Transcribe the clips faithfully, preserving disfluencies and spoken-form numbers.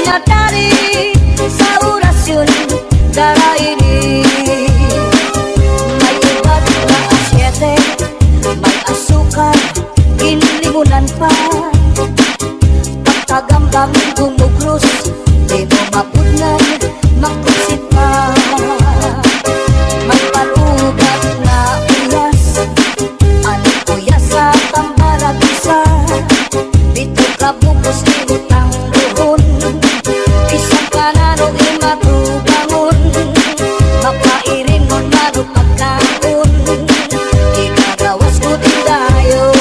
Dari sa orasyon, darairi. May ugat nga asyete, may asukar, ginlimunan pa. Pagkagambang gumugros, di mo mapudngan, makusit pa. May palugat nga uyas, ano uyas sa pambaragisa. Dito ka bukos, libutang duhon. Isang kanano imatubangon. Mapairingon, mano pagkaon. Ikagawas ko din dayon.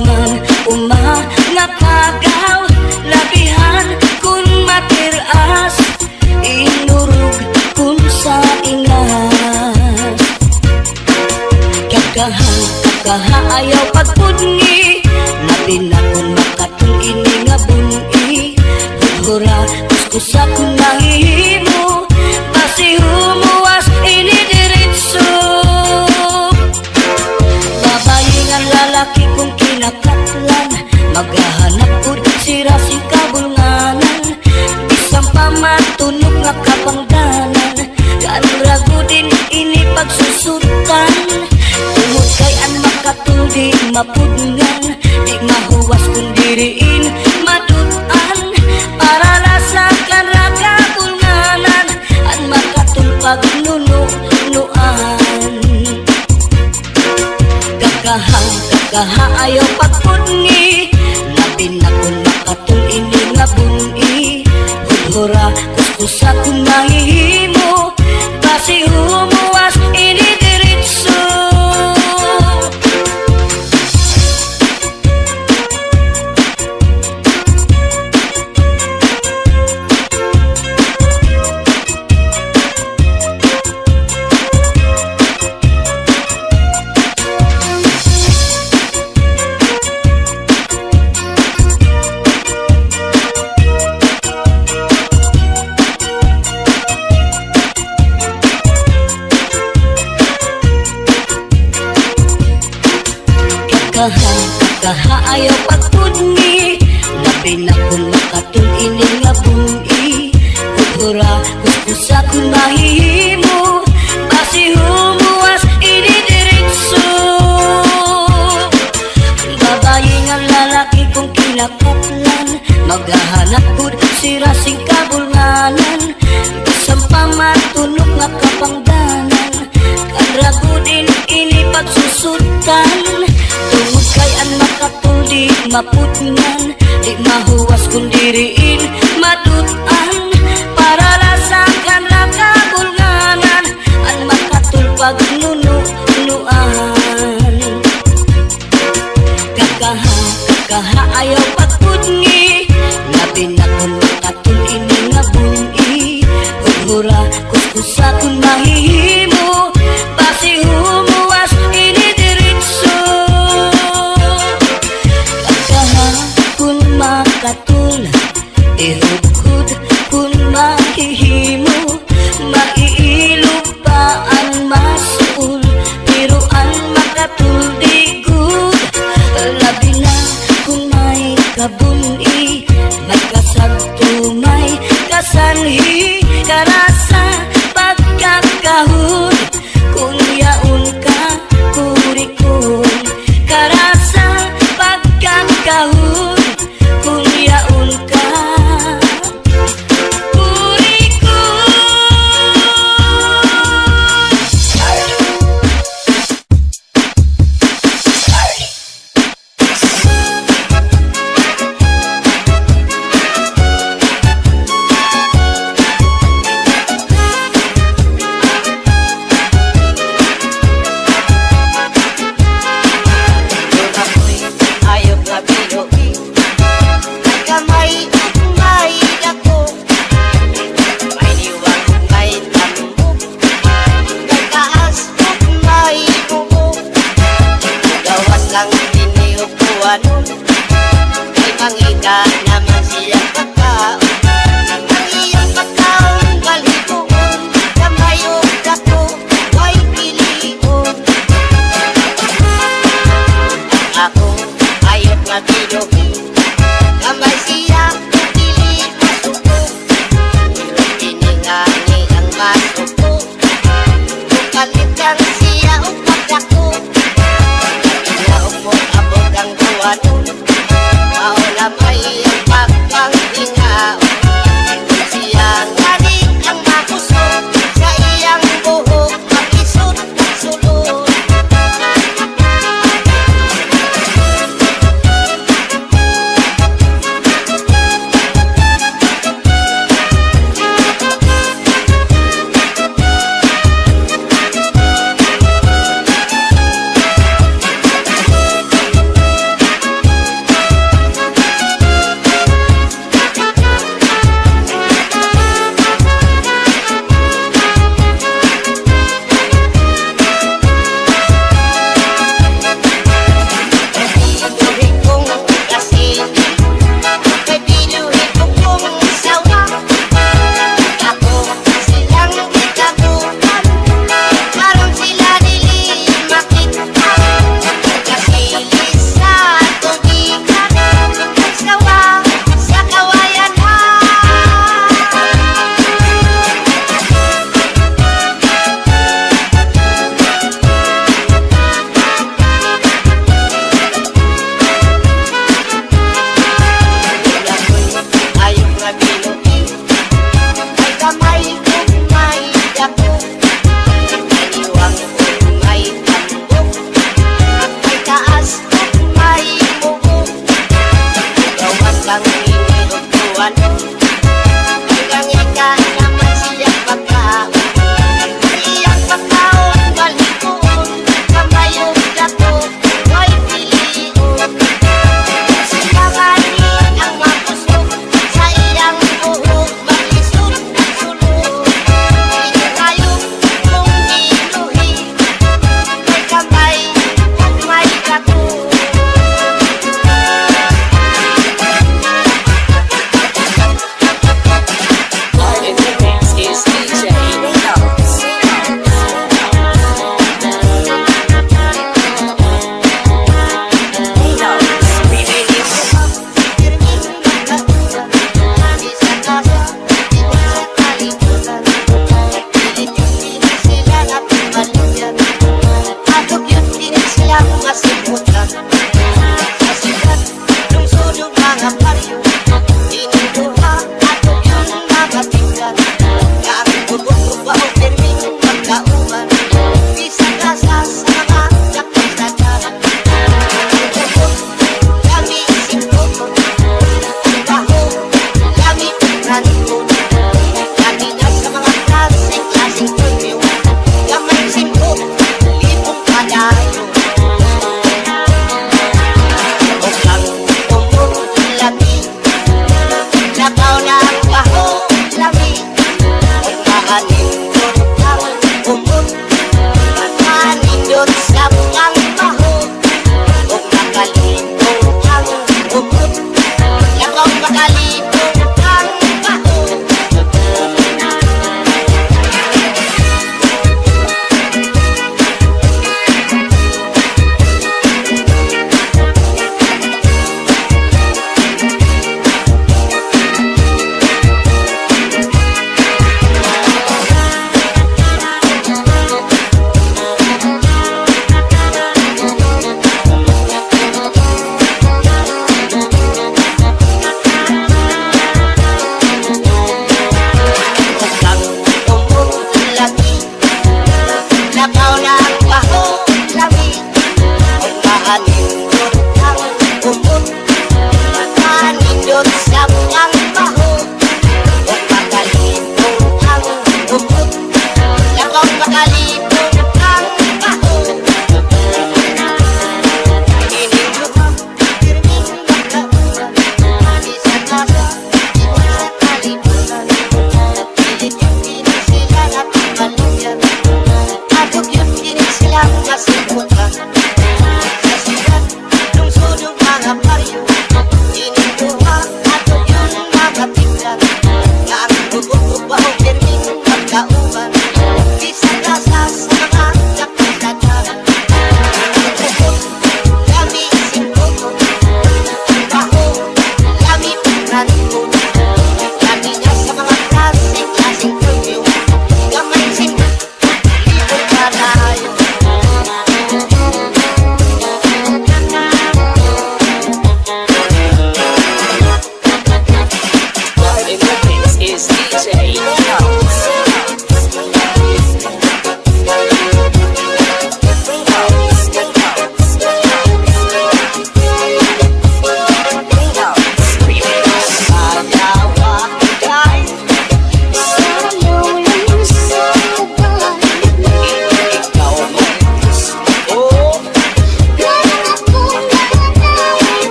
man, uma nga pagaw, labihan kun matir-as, inurog kun sa ingas. Kakaha, kakaha, ayaw pagpudngi, labi na kun makatul ini nga bun-i. Hurhura, kuskusa kun mahihimo, basi humuwas ini diretso. Babayi ngan lalaki kon kinakatlan, maghahanap gud sira sin kabulnganan. Bisan pa matunok nga kapangdanan, kan ra gud in ini pagsusutan. Tungod kay an makatul di mapudngan, di mahuwas kon diri in madut-an. Para la sa kan ra kabulnganan, an makatul pagnununuan. Kakaha, kakaha, ayaw pagpudngi, labi na kon makatul ini nga bun-i. Hurhura, kuskusa kon mahihimo, basi humuwas ini diretso. Kakaha, kakaha, ayaw pagpudngi, labi na kon makatul ini nga bun-i. Hurhura, kuskusa kon mahihimo, basi humuwas ini diretso. Babayi ngan lalaki kon kinakatlan, maghahanap gud sira sin kabulnganan. Bisan pa matunok nga kapangdanan, kan ra gud in ini pagsusutan. Tungod kay an makatul di mapudngan, di mahuwas kon diri in madut-an. Para la sa kan ra kabulnganan, an makatul pagnununuan. Kakaha, kakaha, ayaw pagpudngi, labi na kon makatul ini nga bun-i. Hurhura, kuskusa kon mahihimo, basi humuwas ini diretso. Kakaha kon makatul, ihudhud kon mahihimo, maiilog pa an masuol, pero an makatul di gud. Labi na kon may kabun-i, may kasagto, may kasanhi, karasa pagkakahon. Kon yaon ka, kurikon, karasa pagkakahon. Kon yaon ka, kurikon. Ayaw ka binuhi, may kamay ug may dako, may liwag ug may tambok, may taas ug may bubong. Gawas lang dinhi upuanon, kay mangita naman siya pagkaon. Ang iyang pagkaon, balhiboon, kamay ug dako, way pilion. Ako, ayaw ka binuhi, kamay siya, dili masuko. Pero kini ngani ang masuko. Palit lang siya og pagdako. Ilaog mo abot ang buwanon. Mao na may iyang pagpanghingaon. Siya ngani ang makusog sa iyang buhok, makisod, magsulod.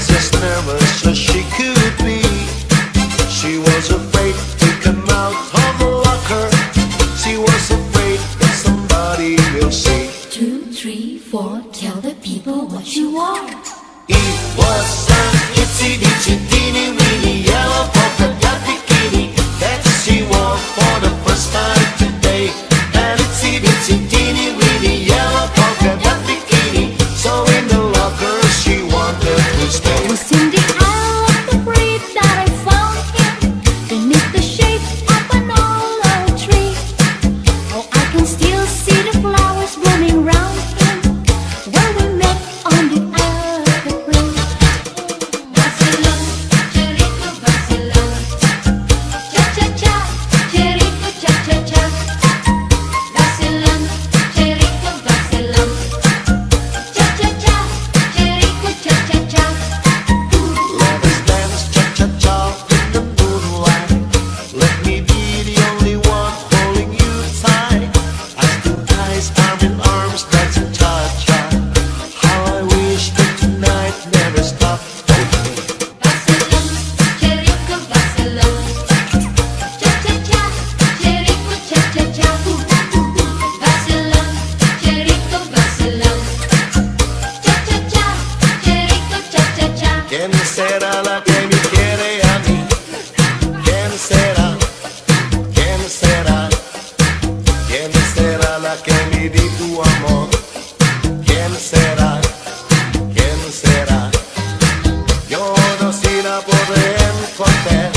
as nervous as she could be. She was afraid to come out of the locker. She was afraid that somebody will see. Two, three, four, tell the people what you are. It was an itsy bitsy teeny weeny yellow polka dot bikini that she wore for the first time today. An itsy bitsy teeny weeny yellow polka dot bikini. So in the locker she wanted to stay. It was in the eye of the breeze that I found him, beneath the shade of an old oak tree. Oh, I can still see the flowers blooming round him, where we met on the other bridge. Vacilón, chirico, vacilón. Cha, cha, cha, chirico, cha, cha, cha. Vacilón, chirico, vacilón. Cha, cha, cha, chirico, cha, cha, cha. Let us dance cha, cha, cha in the moonlight. Let me be the only one holding you tight. As two eyes, arm in arms, dancing cha-cha. How I wish that tonight never stopped. Vacilón, chirico, vacilón. Cha-cha-cha, chirico, cha-cha-cha. Vacilón, chirico, vacilón. Cha-cha-cha, chirico, cha-cha-cha. ¿Quién será la que me quiere a mí? ¿Quién será? ¿Quién será? ¿Quién será la que me dé tu amor? ¿Quién será? ¿Quién será? Yo no sé, la podré encontrar.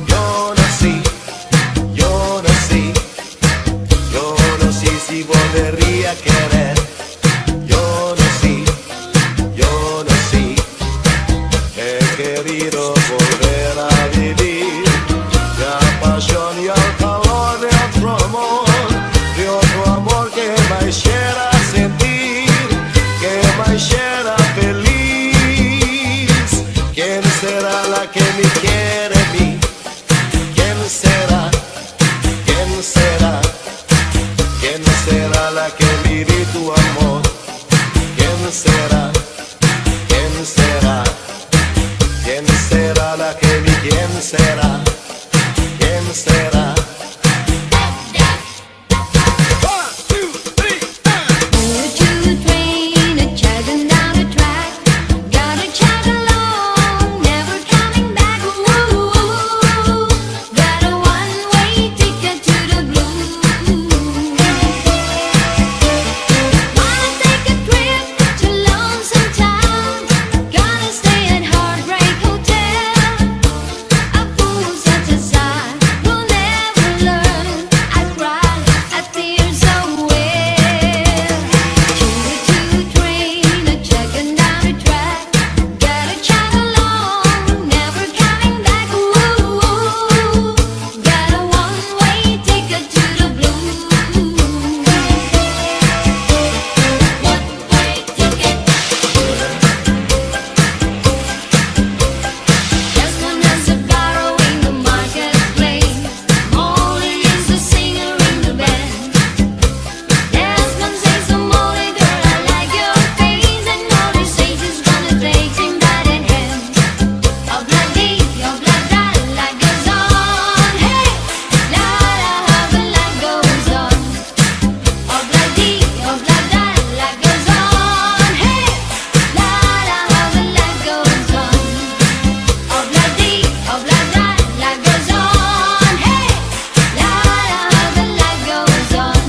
Yo no sé, yo no sé. Yo no sé si volvería a querer. Yo no sé, yo no sé. He querido volver a vivir la pasión y el calor de otro amor, de otro amor que me hiciera sentir, que me hiciera feliz. ¿Quién será la que me quiere a mí? ¿Quién será? ¿Quién será? ¿Quién será la que me dé tu amor? ¿Quién será? ¿Quién será? ¿Quién será la que me, quién será? ¿Quién será? One, two, three, and... Two train a chugging down the track. Gotta chug along, never coming back. Ooh, got a one-way ticket to the blue. Wanna take a trip to Lonesome Town. Gotta stay at Heartbreak Hotel. A fool such as I will never learn. I cry, I tear so well. Choo-choo train a chugging down the track. Gotta chug along, never coming back. Ooh, got a one-way ticket to the blue. One-way ticket. Just one as a barrow in the marketplace. Molly is the singer in the band. Desmond says to Molly, "Girl, I like your face," and Molly says she's gonna take him by the hand. Obla-dee, obla-da, life goes on. Hey, la, la, how the life goes on. Obla-dee, obla-da, life goes on. Hey, la, la, how the life goes on. Obla-dee, obla-da, life goes on. Hey, la, la, how the life goes on.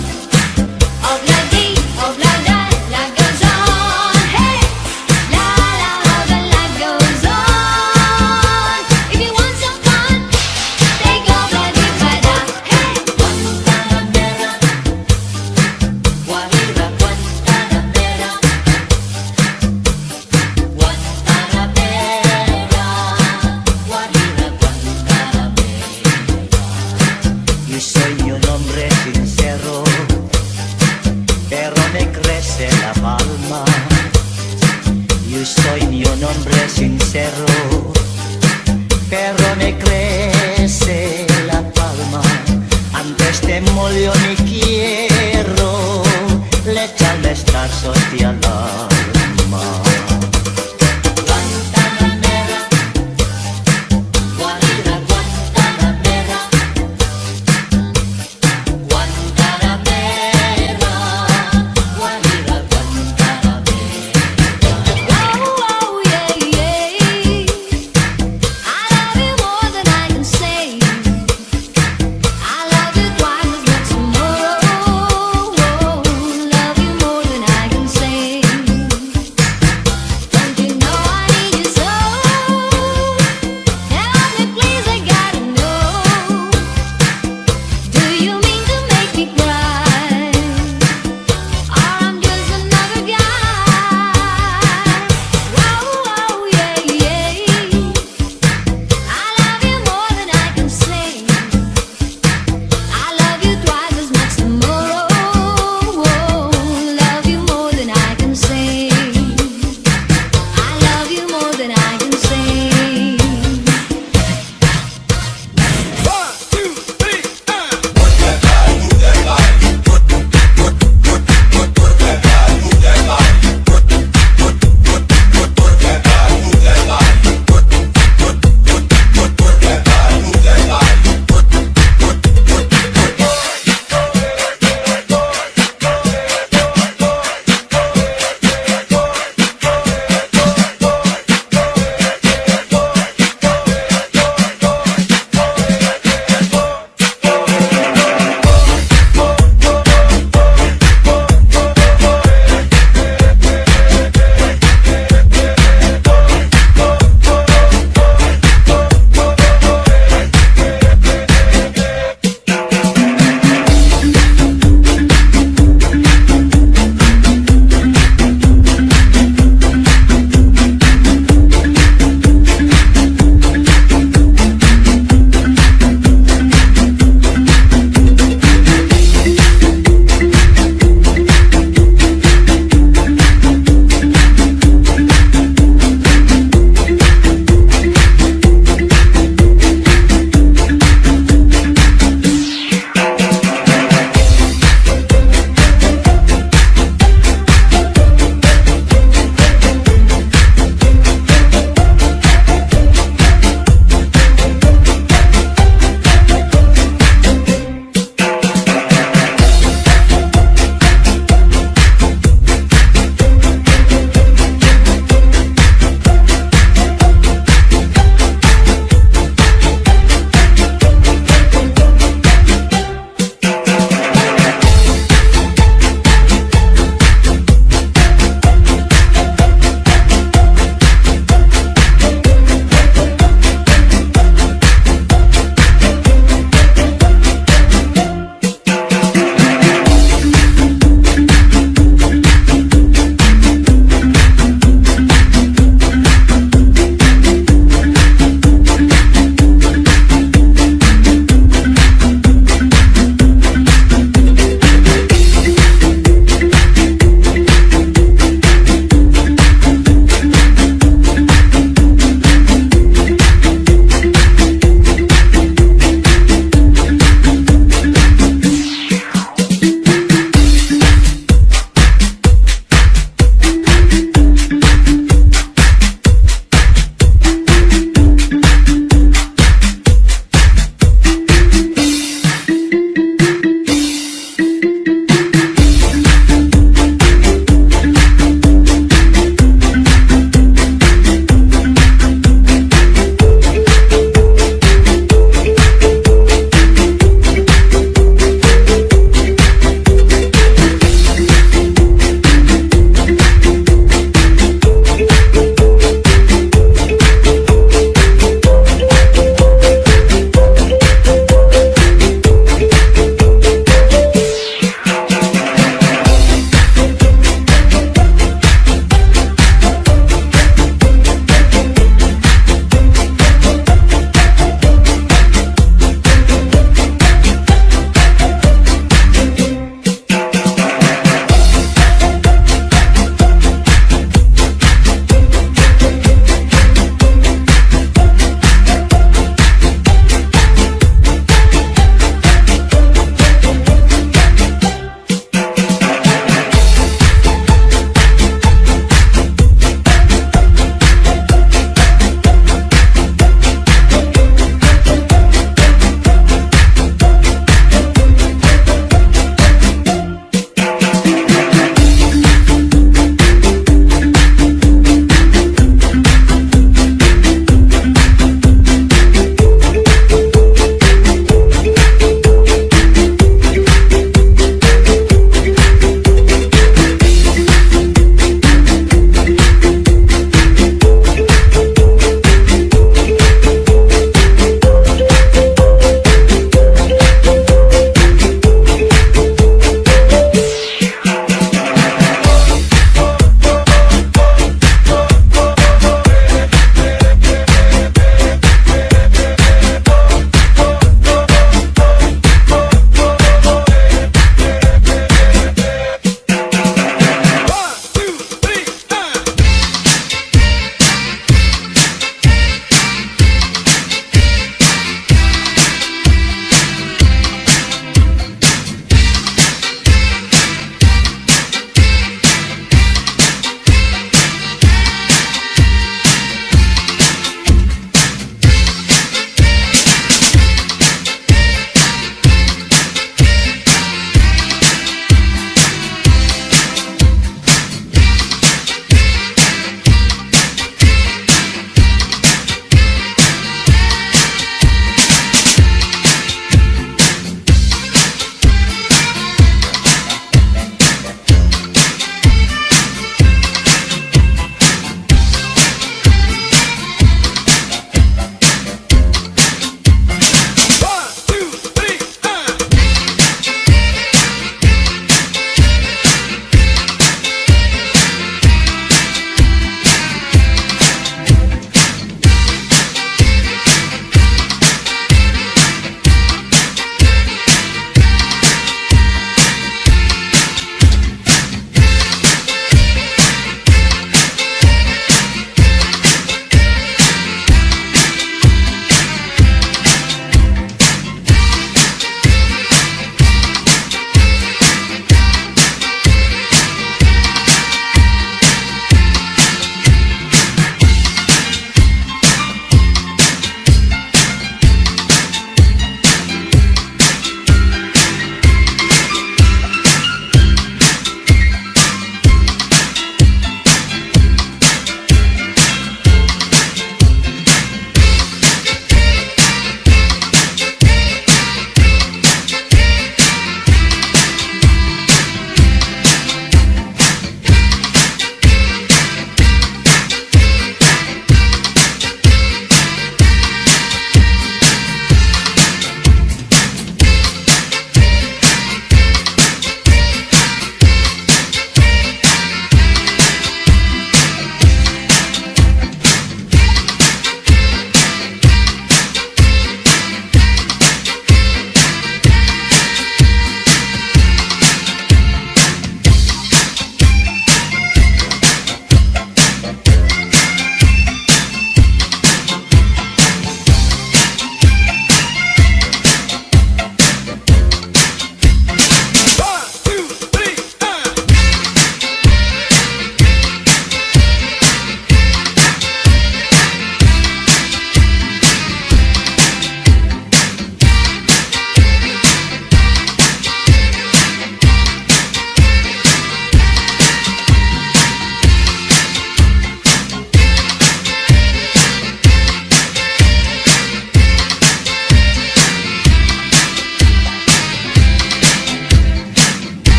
Obla-dee, obla-da, life goes on. Hey, la, la, how the life goes on. If you want some fun, take obla-dee, obla-da. Hey. Guantanamera, Guajira, Guantanamera. Guantanamera, Guajira, Guantanamera. Yo soy de un hombre sincero, pero me crece la palma. Yo soy de un hombre sincero, pero me crece la palma. Antes de morir yo quiero echarle estos versos al alma.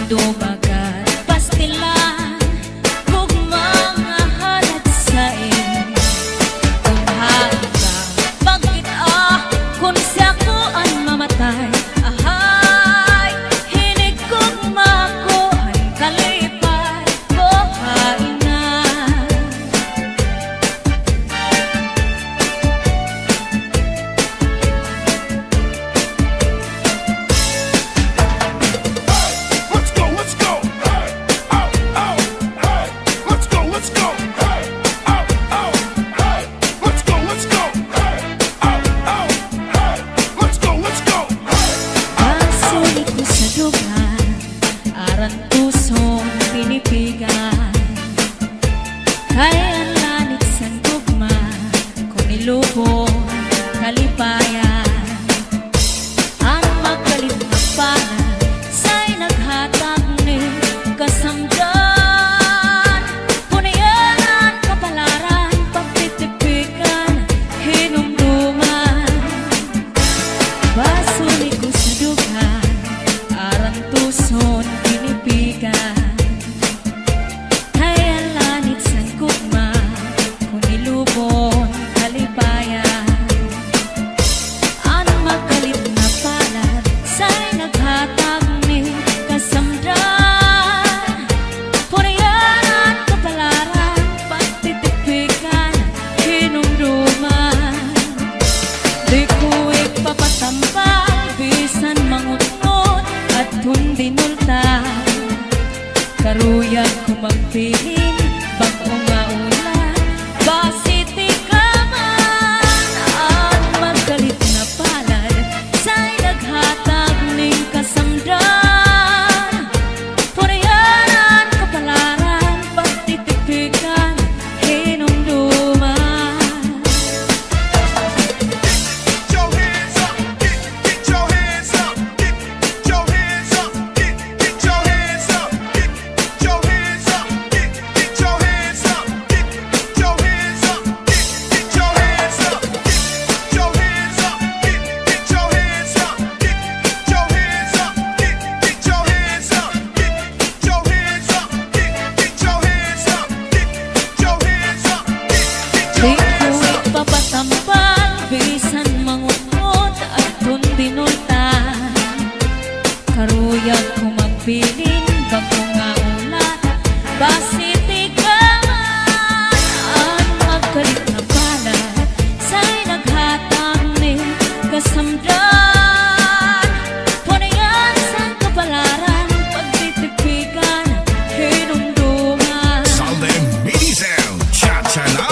Dumagat pastilan, gugma nga halad sain. Kon hain ka magkit-a, kon siya ko an mamatay, ahay, hinig gugma ko an kalipay ko, hain na. Basuni ko sa dugan, aran tuson pinipigan. Kay an lanit san gugma, kon ilubon kalipayan. An magkalit nga palad, say naghatag ni kasamdan. Punian an kapalaran, pagtitipikan, hinumduman. Basuni ko sa dugan, aran tuson pinipigan. Kay an lanit san gugma, kon ilubon kalipayan. An magkalit nga palad, say naghatag ni kasamdan. Purian an kapalaran, pagtitipikan, hinumduman. Di ko ipapatampal, bisan mangutngot, adton dinultan. Karuyag ko magbilin, bag-o nga ulat, basi tikaman. An magkalit nga palad, say naghatag nin kasamdan. Purian an kapalaran, pagtitipikan, hinumduman. Di ko ipapatampal, bisan mangutngot, adton dinultan. Karuyag ko magbilin, bag-o nga ulat, basi tikaman. An magkalit nga palad, say naghatag ni kasamdan. Punian san kapalaran, pagtitipikan, hinumduman. Salde Mini Sound, cha-cha na.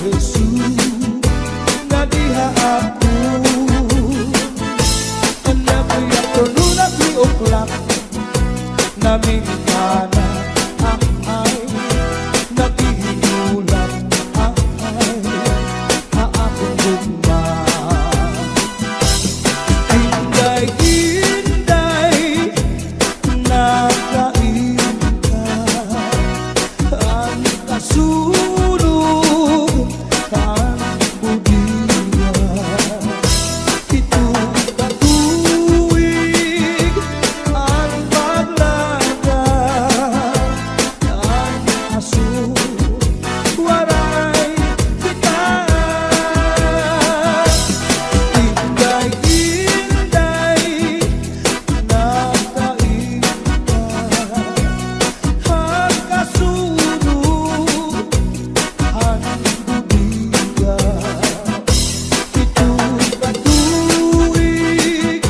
Jesús, nadiha ako. An every afternoon, every o'clock, namingana, ah, ay, naghihinulat, ah, ay, ha akon gugma. Inday, Inday, nakainit ka. An kasulod, an budiya. Ito katuig an paglaga, an aso, waray kita. Inday, Inday, nakainit ka. An kasulod, an budiya. Ito katuig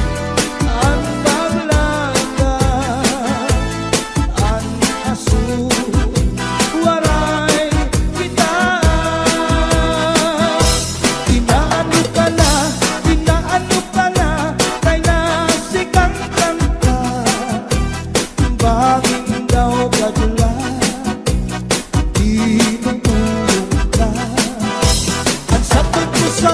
an paglaga, an aso, waray kita. Inaano ka na, inaano ka na, kay nasikang ka na. Bangin daw kadula, inuulong ka. An sabat ko sa